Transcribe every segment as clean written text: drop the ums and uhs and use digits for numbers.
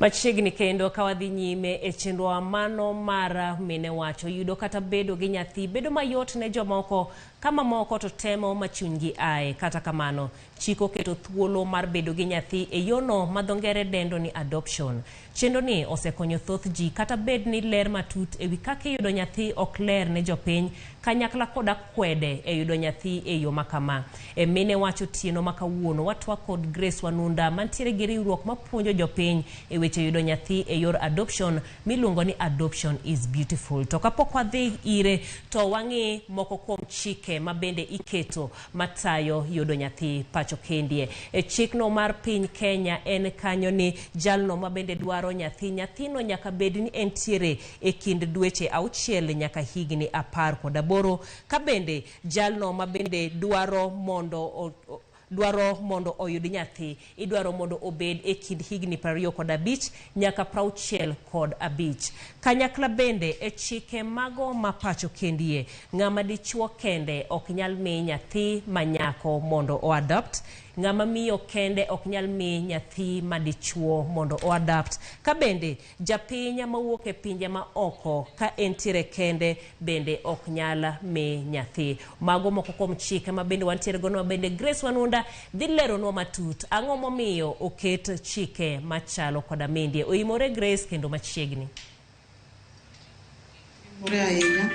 Machiegni kendo ka wadhi nyime e chenrowa mano mar mine wacho yudo kata bedo gi nyathi bedo mayot ne jomoko ka mamoko to temo ma chunygi ae. Kata kamano, chik oketo thuolo mar bedo gi nyathi e yono ma dho ngere dendo ni adoption. Chenro ni osekonyo thoth ji kata bed ni ler matut ewi kaka iyudo nyathi ok ler ne jopiny kanyakla kod akwede e yudo nyathi e yo makama. E mine wacho otieno ma kawuono watwak kod Grace Wanunda mantiere gi riwruok mapuonjo jopiny e weche yudo nyathi e yor adoption miluongo ni Adoption is Beautiful. To kapok wadhi ire to wang'i moko kuom chike ma bende iketo matayo yudo nyathi pacho kendie. E chikno mar piny Kenya en kanyo ni jalno ma bende dwaro nyathi, nyathino nyaka bed ni entiere e kind dweche 6 nyaka higni 18. Ka bende jalno ma bende dwaro mondo dwaro mondo oyud nyathi, idwaro mondo obed e kind higni 25 nyaka 65. Kanyakla bende e chike mago ma pacho kendie, ng'ama dichuo kende ok nyal mi nyathi ma nyako mondo o adopt, ng'ama miyo kende ok nyal mi nyathi ma dichuo mondo o adopt. Ka bende japiny mawuok e pinje ma oko ka entiere kende bende ok nyal mi nyathi. Mago moko kuom chike ma bende wantiere godo ma bende Grace Wanunda dhi leronwa matut ang'o momiyo oket chike machalo koda mendie. Oimore Grace kendo machiegni. Oimore ahinya.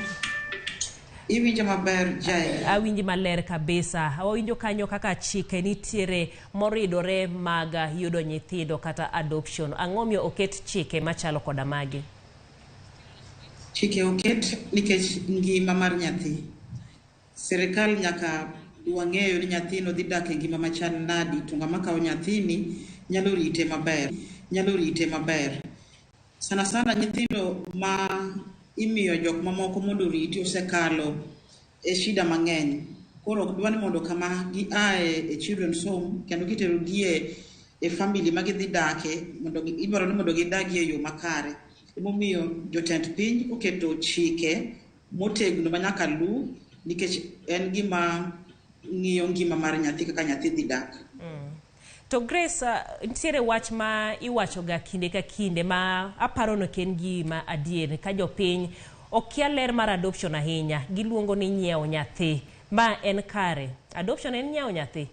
Iwinjo maber Jael? Awinji maler kabisa. Wawinjo kanyo kaka chike nitiere moridore mag yudo nyithindo kata adoption. Ang'o miyo oket chike machalo koda magi? Chike oket nikech ngima mar nyathi. Sirikal nyaka wang'eyo ni nyathino dhi dak e ngima machal nadi to ng'ama kawo nyathini nyalo rite maber. Nyalo rite maber. Sana sana nyithindo ma imiyo jok mamoko mondo oriti osekalo e shida mang'eny. Koro ok dwa ni mondo kama gi ae e children's home kendo kitero gi e family ma gidhi dake mondo idwaro ni mondo gidagie e yo makare. Emomiyo jotend piny oketo chike motegno ma nyaka lu nikech en gima ng'iyo ngima mar nyathi kaka nyathi dhi dak. To Grace, nitiere wach ma iwacho ga kinde ka kinde ma aparo ni ok en gima adier ka jopiny okia ler mar adoption ahinya, giluongo ni nyiewo nyathi. Ma en kare? Adoption en nyiewo nyathi?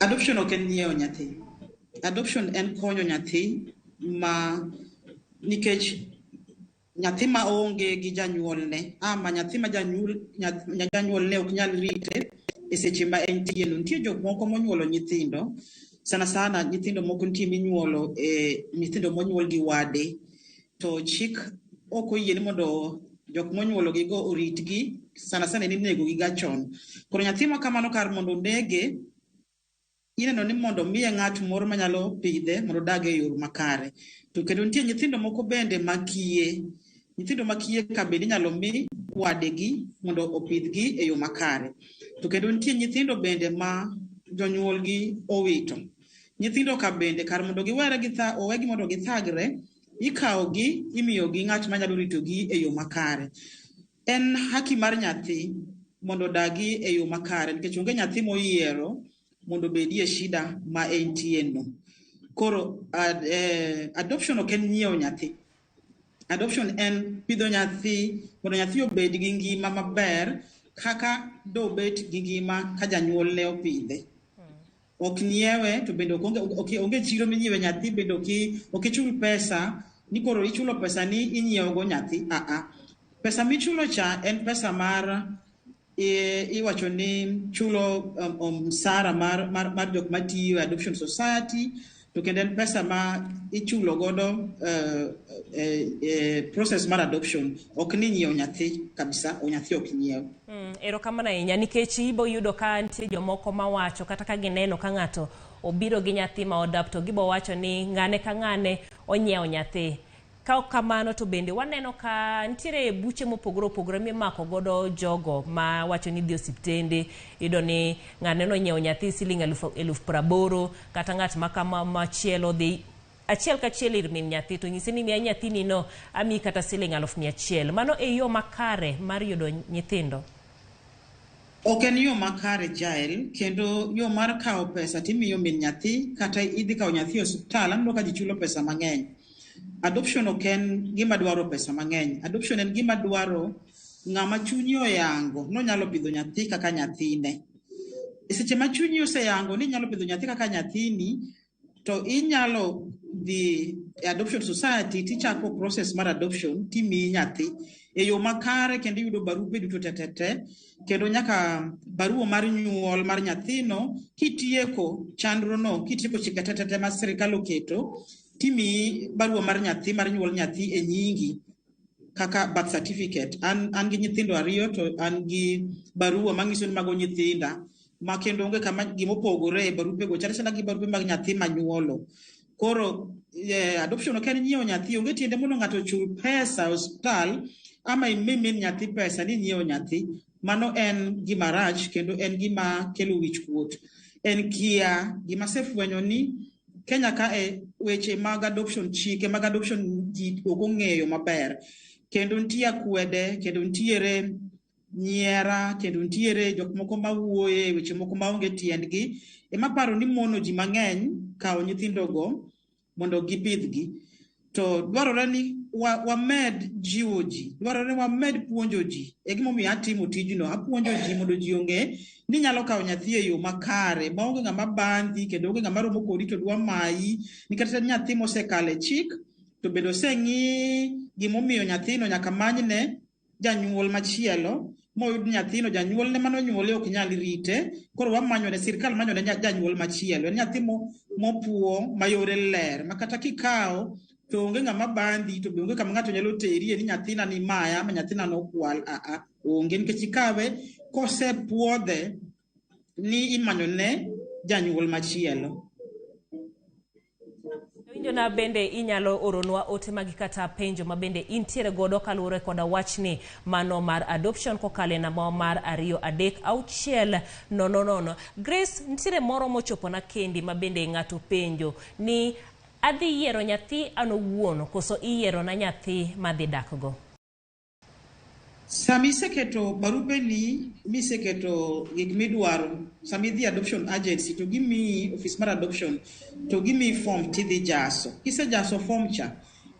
Adoption ok en nyiewo nyathi. Adoption en konyo nyathi ma nikech nyathi ma onge gi janyuolne ama nyathi ma janyuolne ok nyal rite e seche ma entie no. Nitie jok moko monyuolo nyithindo, sana sana nyithindo moko nitie minyuolo e nyithindo monyuol gi wade to chik ok oyie ni mondo jok monyuolo gigo oritgi, sana sana en inego gi ga chon. Koro nyathi ma kamano kar mondo onege, ineno ni mondo miye ng'at moro manyalo pidhe mondo odag e yor makare. To kendo nitie nyithindo moko bende makiye. Nyithindo makiye ka bende inyalo mi wadegi mondo opidhgi e yo makare. To kendo nitie nyithindo bende ma jonyuolgi owito. Nyithindo ka bende kar mondo giwere gi owegi mondo githagre, ikawogi imiyogi ng'at manyalo ritogi e yo makare. En haki mar nyathi mondo odagi e yo makare nikech onge nyathi moyiero mondo obedie shida ma entie no. Koro adoption ok en nyiewo nyathi. Adoption en pidho nyathi mondo nyathi obed gi ngima maber kaka dobet gi ngima ka janyuolne opidhe. Ok nyiewe to bende onge chiro minyiewe nyathi bende ok ichul pesa ni koro ichulo pesa ni inyiewo go nyathi. Aa. Pesa michulo cha en pesa mar iwacho ni chulo msara mar jok matiyo e Adoption Society to kendo en pesa ma ichulo godo process mar adoption. Ok ni nyiewo nyathi kabisa, nyathi ok nyiew. Erokamano ahinya nikech ibo yudo ka nitie jomoko mawacho kata ka gineno ka ng'ato obiro gi nyathi ma oadopt to gibo wacho ni ng'ane ka ng'ane onyiewo nyathi. Ka ok kamano to bende waneno ka nitiere buche mopogore opogore mimako godo jogo ma wacho ni dhi osiptende, iyudo ni ng'ane nonyiewo nyathi siling 80,000 kata ng'at ma kama machielo dhi achiel kachiel ir min nyathi to nyise ni miya nyathini no amiyi kata siling 100,000. Mano e yo makare mar yudo nyithindo? Ok en yo makare Jael, kendo yo mar kawo pesa timiyo min nyathi kata idhi kawo nyathi e osiptal, aneno ka ji chulo pesa mang'eny. Adoption ok en gima dwaro pesa mang'eny. Adoption en gima dwaro ng'ama chunye oyango nonyalo pidho nyathi kaka nyathine. E seche ma chunyi oseyango ni inyalo pidho nyathi kaka nyathini, to inyalo dhi e adoption society tichako process mar adoption timiyi nyathi e yo makare kendo iyudo barupe duto te te te kendo nyaka barua mar nyuol mar nyathino kitieko chandro no kitieko chike te te te ma sirikal oketo timiyi barua mar nyathi mar nyuol nyathi e nyingi kaka birth certificate. An gi nyithindo ariyo to an gi barua manyiso ni mago nyithinda ma kendo onge kama gimopogore e barupego chal achala gi barupe mag nyathi manyuolo. Koro adoption ok en nyiewo nyathi, onge tiende mondo ng'ato ochul pesa e osiptal ama imi min nyathi pesa ni nyiewo nyathi. Mano en gima rach kendo en gima kelo wich kuot. En kia gima asefwenyo ni Kenya kae weche mag adoption, chike mag adoption ji ok ong'eyo maber. Kendo nitie akwede, kendo nitiere nyiera, kendo nitiere jok moko mawuoye weche moko maonge tiendgi. Ema aparo ni mono ji mang'eny kawo nyithindogo mondo gipidhgi. To dwarore ni wamed jiwo ji, dwarore ni wamed puonjo ji. E gimomiyo atimo tijno, apuonjo ji mondo ji ong'e ni inyalo kawo nyathi e yo makare maonge ng'ama bandhi kendo onge ng'ama romo kodi to dwa mayi. Nikech en nyathi mosekalo e chik to bende oseng'i gimomiyo nyathino nyaka manyne janyuol machielo moyud nyathino janyuolne manonyuole ok nyal rite koro wamanyone sirikal manyone janyuol machielo en nyathi mopuo ma yore ler ma kata kikawo to onge ng'ama bandhi to be onge kama ng'ato nyalo terie ni nyathina ni maya ama nyathina nokwal aa onge nikech ikawe kosepuodhe ni imanyone janyuol machielo. Winjo na bende inyalo oronwa ote magi kata penjo ma bende intiere godo kaluwore koda wachni mano mar adoption kokalo e namba mar 2 3 6 0 0. Grace, nitiere moro mochopona kendi ma bende ng'ato penjo ni adhi yiero nyathi an owuon koso iyiero na nyathi madhi dakgo? Sama iseketo barupeni miseketo gik midwaro, sama idhi adoption agency to gimiyi ofis mar adoption to gimiyi form tidhi jaso. Kisejaso form cha,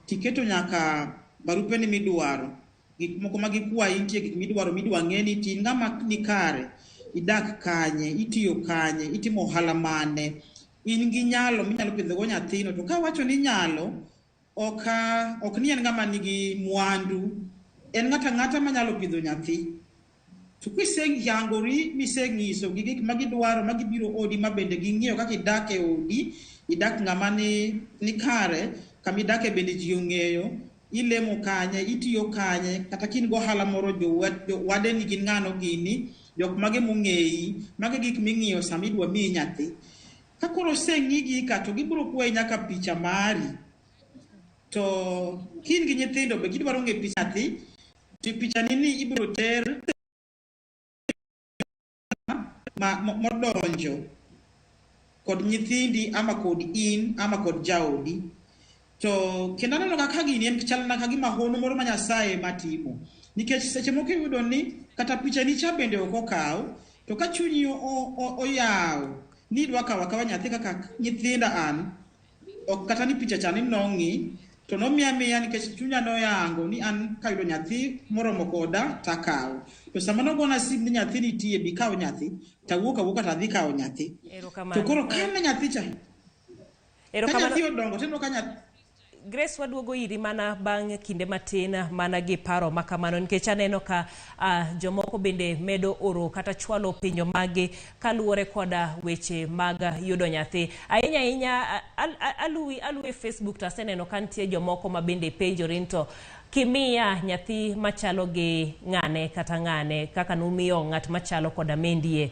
tiketo nyaka barupeni midwaro, gik moko ma gikwayi nitie gik midwaro midwa ng'e ni to in ng'ama nikare, idak kanye, itiyo kanye, itimo ohala mane, in gi nyalo minyalo pidho go nyathino. To kawacho ni nyalo, ok ni en ng'ama nigi mwandu, en ng'ato ang'ata manyalo pidho nyathi. To kiseyangori miseng'iso gi gik ma gidwaro ma gibiro odi ma bende ging'iyo kaka idak e odi, idak ng'ama ni kare, kama idake bende ji ong'eyo, ilemo kanye, itiyo kanye, kata ka in go ohala moro jowadeni gin ng'ano gini, jok mage mong'eyi, mago e gik ming'iyo sama idwa miyi nyathi. Ka koro oseng'i ka to gibiro kwayi nyaka picha mari. To ka in gi nyithindo be gidwaro ng'e picha nyathi, to pichani ni ibiro ter modonjo kod nyithindi ama kod in ama kod jaodi. To kendo aneno kaka gini en chalna ka gima hono moro ma Nyasaye ema timo. Nikech seche moko iyudo ni kata pichani cha bende ok okaw, to ka chunyi oyawo ni idwa kawo akawa nyathi kaka nyithinda an, ok kata ni picha cha ni nong'i, to nomiya miya nikech chunya noyango ni an kayudo nyathi moromo koda takawo. To sama nogona sim ni nyathi nitie bi kaw nyathi, tawuok awuoka tadhi kawo nyathi. To koro kane nyathi cha, ka nyathi odongo tineno ka nyathi Grace, waduogo iri mana bang' kinde matin mana gi paro makamano nikech aneno ka jomoko bende medo oro kata chwalo penjo magi kaluwore koda weche mag yudo nyathi. Ahinya ahinya aluwi e Facebook to aseneno ka nitie jomoko ma bende penjore ni to kimiya nyathi machalo gi ng'ane kata ng'ane kaka numiyo ng'at machalo koda Mendie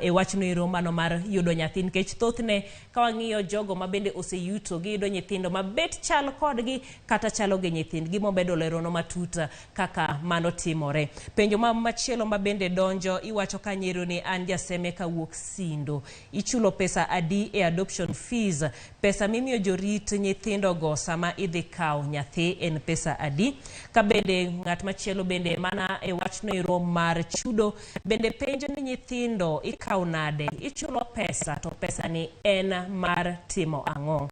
e wachno ero mano mar yudo nyathi nikech thothne ka wang'iyo jogo ma bende oseyuto giyudo nyithindo mabet chal kodgi kata chalo gi nyithindgi mobedo lerono matut kaka mano timore. Penjo ma machielo ma bende donjo iwacho kanyero ni an jaseme kawuok Sindo. Ichulo pesa adi e adoption fees? Pesa mimiyo jorit nyithindogo sama idhi kawo nyathi en pesa adi? adi. Ka bende ng'at machielo bende mana e wachno ero mar chudo bende penjo ni nyithindo ikawo nade, ichulo pesa to pesa ni en mar timo ang'o?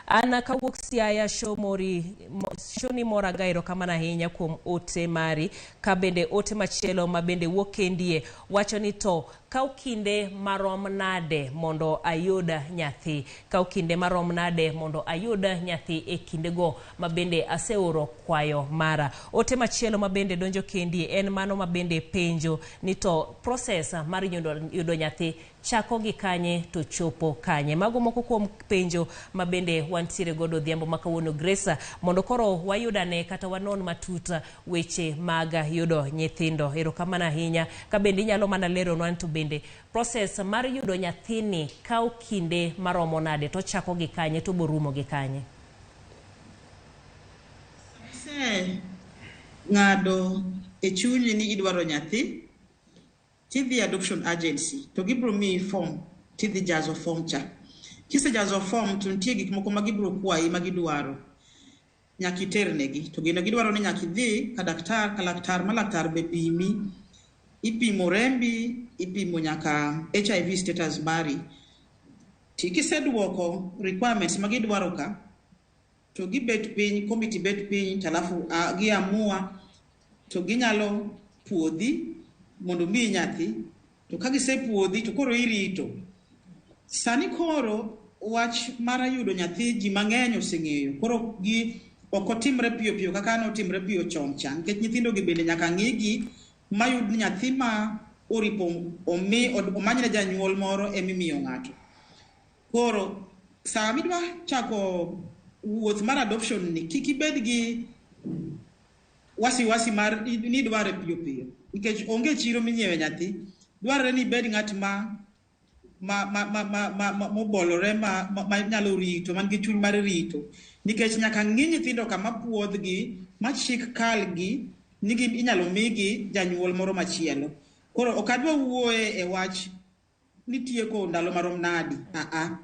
An kawuok Siaya, Shoni Moraga, erokamano ahinya kuom ote mari. Ka bende ote machielo ma bende wuok kendie wacho ni to kaw kinde marom nade mondo ayud nyathi, kaw kinde marom nade mondo ayud nyathi e kindego ma bende aseoro kwayo mara. Ote machielo ma bende donjo kendie en mano ma bende penjo ni to process mar yudo nyathi chako gi kanye to chopo kanye. Mago moko kuom penjo ma bende wantiere godo odhiambo ma kawuono, Grace, mondo koro wayudane kata wanon matut weche mag yudo nyithindo. Erokamano ahinya. Ka bende inyalo mana leronwa ni to bende process mar yudo nyathini kawo kinde maromo nade, to chako gi kanye to borumo gi kanye? Ise ng'ado e chunyi ni idwaro nyathi, tidhi adoption agency to gibiro miyi form, tidhi jazo form cha. Kisejazo form to nitie gik moko ma gibiro kwayi ma gidwaro nyaka iternegi. To gino gidwaro ni nyaka idhi ka daktar, ka laktar ma laktar be pimi, ipimo rembi, ipimo nyaka HIV status mari. Ti kiseduoko requirements ma gidwaro ka, to gibet piny, committee bet piny, to alafu giamua to ginyalo puodhi mondo miyi nyathi. To ka gisepuodhi to koro irito. Sani koro wach mar yudo nyathi ji mang'eny oseng'eyo. Koro gi ok otimre piyo piyo kaka notimre piyo chon cha, nikech nyithindo gi bende nyaka ng'igi mayud ni nyathi ma oripo omi omanyne janyuol moro emimiyo ng'ato. Koro sama idwa chako wuoth mar adoption ni, kik ibed gi wasiwasi mar ni idware piyo piyo, nikech onge chiro minyiewe nyathi. Dwarore ni ibed ng'at ma mobolore ma nyalo rito, man gi chuny mar rito, nikech nyaka ng'i nyithindo kama puodhgi ma chik kalgi ni inyalo migi janyuol moro machielo. Koro ok adwa wuoye e wach ni tieko ndalo marom nadi. Aa,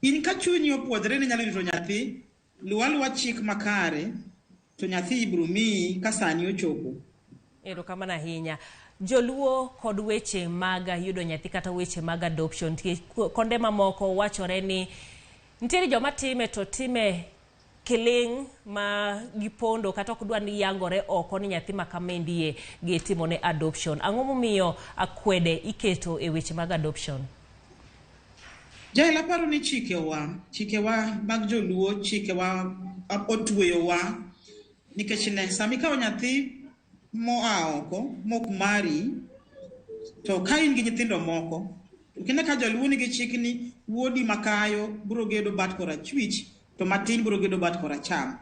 in ka chunyi opuodhre ni nyalo rito nyathi, luw aluwa chik makare to nyathi ibiro miyi ka sani ochopo. Erokamano ahinya. Joluo kod weche mag yudo nyathi kata weche mag adoption, nikech konde mamoko wachore ni nitiere joma time to time kiling' ma gipondo kata ok dwa ni yangore oko ni nyathi ma kamendie gitimone adoption. Ang'o momiyo akwede iketo e weche mag adoption? Jael, aparo ni chikewa mag joluo, chikewa otweyowa, nikech ne sama ikawo nyathi moa oko mok mari, to ka in gi nyithindo moko, kine ka joluo nigi chik ni wuodi makayo biro gedo bat korachwich to matin biro gedo bat koracham.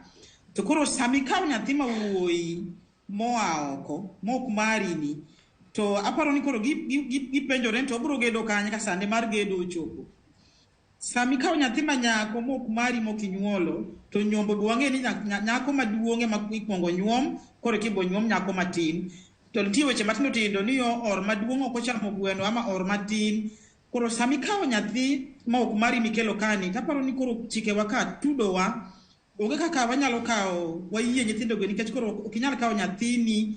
To koro sama ikawo nyathi ma wuoyi moa oko mok mari ni, to aparo ni koro gipenjore ni to obiro gedo kanye ka sande mar gedo ochopo. Sama ikawo nyathi ma nyako mok mari mok inyuolo, to nyombo be wang'e ni nyako maduong' ema ikuongo nyuom, koro eka ibo nyuom nyako matin. To nitie weche matindo tindo ni or maduong' ok ochamo gweno ama or matin. Koro sama ikawo nyathi ma ok mari mikelo kani, taparo ni koro chikewa ka tudowa, onge kaka wanyalo kawo wayie nyithindogo, nikech koro ok inyal kawo nyathini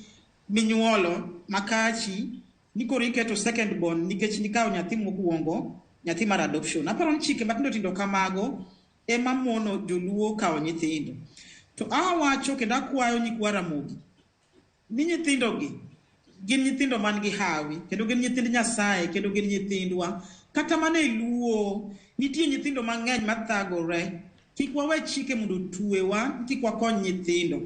minyuolo makachi ni koro iketo second born nikech nikawo nyathi mokwongo, nyathi mar adoption. Aparo ni chike matindo tindo kamago ema mono joluo kawo nyithindo. To awacho kendo akwayo nyikwa Ramogi ni nyithindogi gin nyithindo man gi hawi, kendo gin nyithind Nyasaye, kendo gin nyithindwa. Kata mana e Luo nitie nyithindo mang'eny mathagore. Kik wawe chike mondo otwewa, kik wakony nyithindo.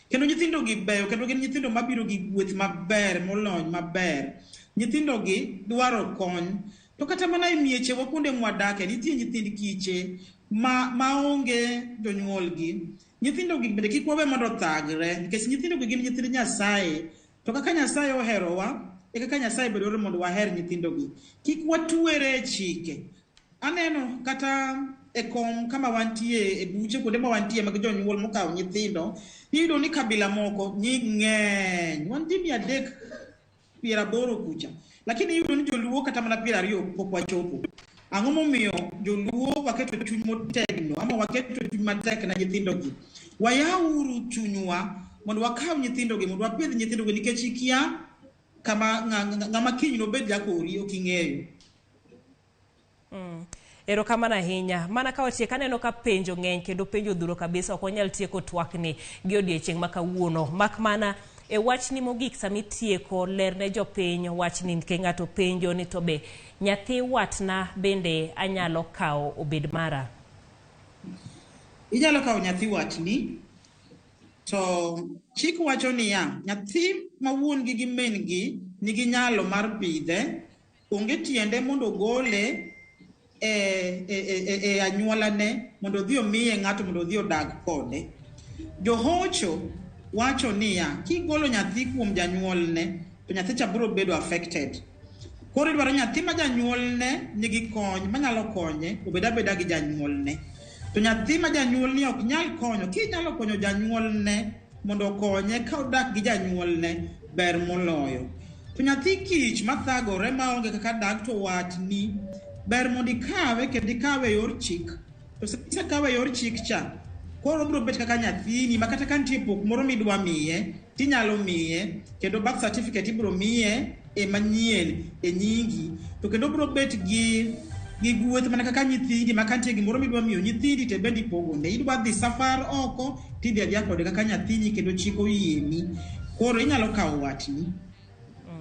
Kendo nyithindogi beyo, kendo gin nyithindo mabiro gi gweth maber, molony maber. Nyithindogi dwaro kony. To kata mana e miechewa kuonde mwadake, nitie nyithind kiche ma maonge jonyuolgi. Nyithindogi bende kik wawe mondo othagre, nikech nyithindogi gin nyithind Nyasaye. To kaka Nyasaye oherowa, e kaka Nyasaye be dwaro mondo waher nyithindogi. Kik watwere e chike. Aneno kata e kom kama wantie, e buche kuonde ma wantie mag jonyuol mokawo nyithindo, iyudo ni kabila moko ni ng'eny. Wan ji 380 kucha. Lakini iyudo ni joluo kata mana 20 pok wachopo. Ang'o momiyo joluo waketo chuny motegno ama waketo chuny matek na nyithindogi? Wayauru chunywa. Mondo wakaw nyithindogi, mondo wapidh nyithindogi nikech ikia kama ng'ama kiny nobed jakori ok ing'eyo. Erokamano ahinya. Mana ka watiek, aneno ka penjo ng'eny kendo penjo odhuro kabisa, ok wanyal tieko twakni gi odiechieng' ma kawuono. Mak mana e wachni mogik sama itieko, ler ne jopiny wachni nikech ng'ato penjo ni to be nyathi watna bende anyalo kawo obed mara? Inyalo kawo nyathi watni, to chik wacho niya, nyathi ma wuon gi gi min gi nigi nyalo mar pidhe, onge tiende mondo ogole e anyuolane mondo odhi omiye ng'ato mondo odhi odag kode. Johocho wacho niya, kigolo nyathi kuom janyuolne, to nyathi cha biro bedo affected. Koro idwaro nyathi ma janyuolne nigi kony manyalo konye obed abeda gi janyuolne. To nyathi ma janyuolne ok nyal konyo, kinyalo konyo janyuolne mondo okonye ka odak gi janyuolne ber moloyo. To nyathi kich mathagore maonge kaka dak to watni, ber mondo ikawe kendo ikawe e yor chik. To kisekawe e yor chik cha, koro obiro bet kaka nyathini ma kata ka nitie pok moro midwa miye, tinyalo miye, kendo birth certificate ibiro miye e manyien e nyingi. To kendo obiro bet gi gweth mana kaka nyithindi ma ka nitie gimoro midwa miyo nyithindi to bende ipogone. Idwa dhi safar oko, tidhi adhiya kode kaka nyathini kendo chik oyieni. Koro inyalo kawo watni.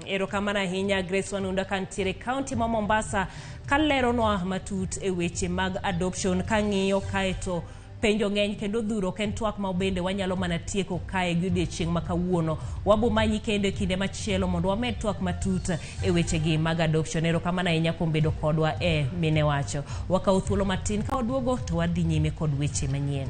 Erokamano ahinya Grace Wanunda kantiere kaunti ma Mombasa kaleronwa matut e weche mag adoption kang'iyo kaeto penjo ng'eny kendo dhuro ok en twak ma bende wanyalo mana tieko kae gi odiechieng' ma kawuono. Wabo manyi kendo e kinde machielo mondo wamed twak matut e wechegi mag adoption. Erokamano ahinya kuom bedo kodwa e Mine Wacho. Wakawo thuolo matin ka waduogo to wadhi nyime kod weche manyien.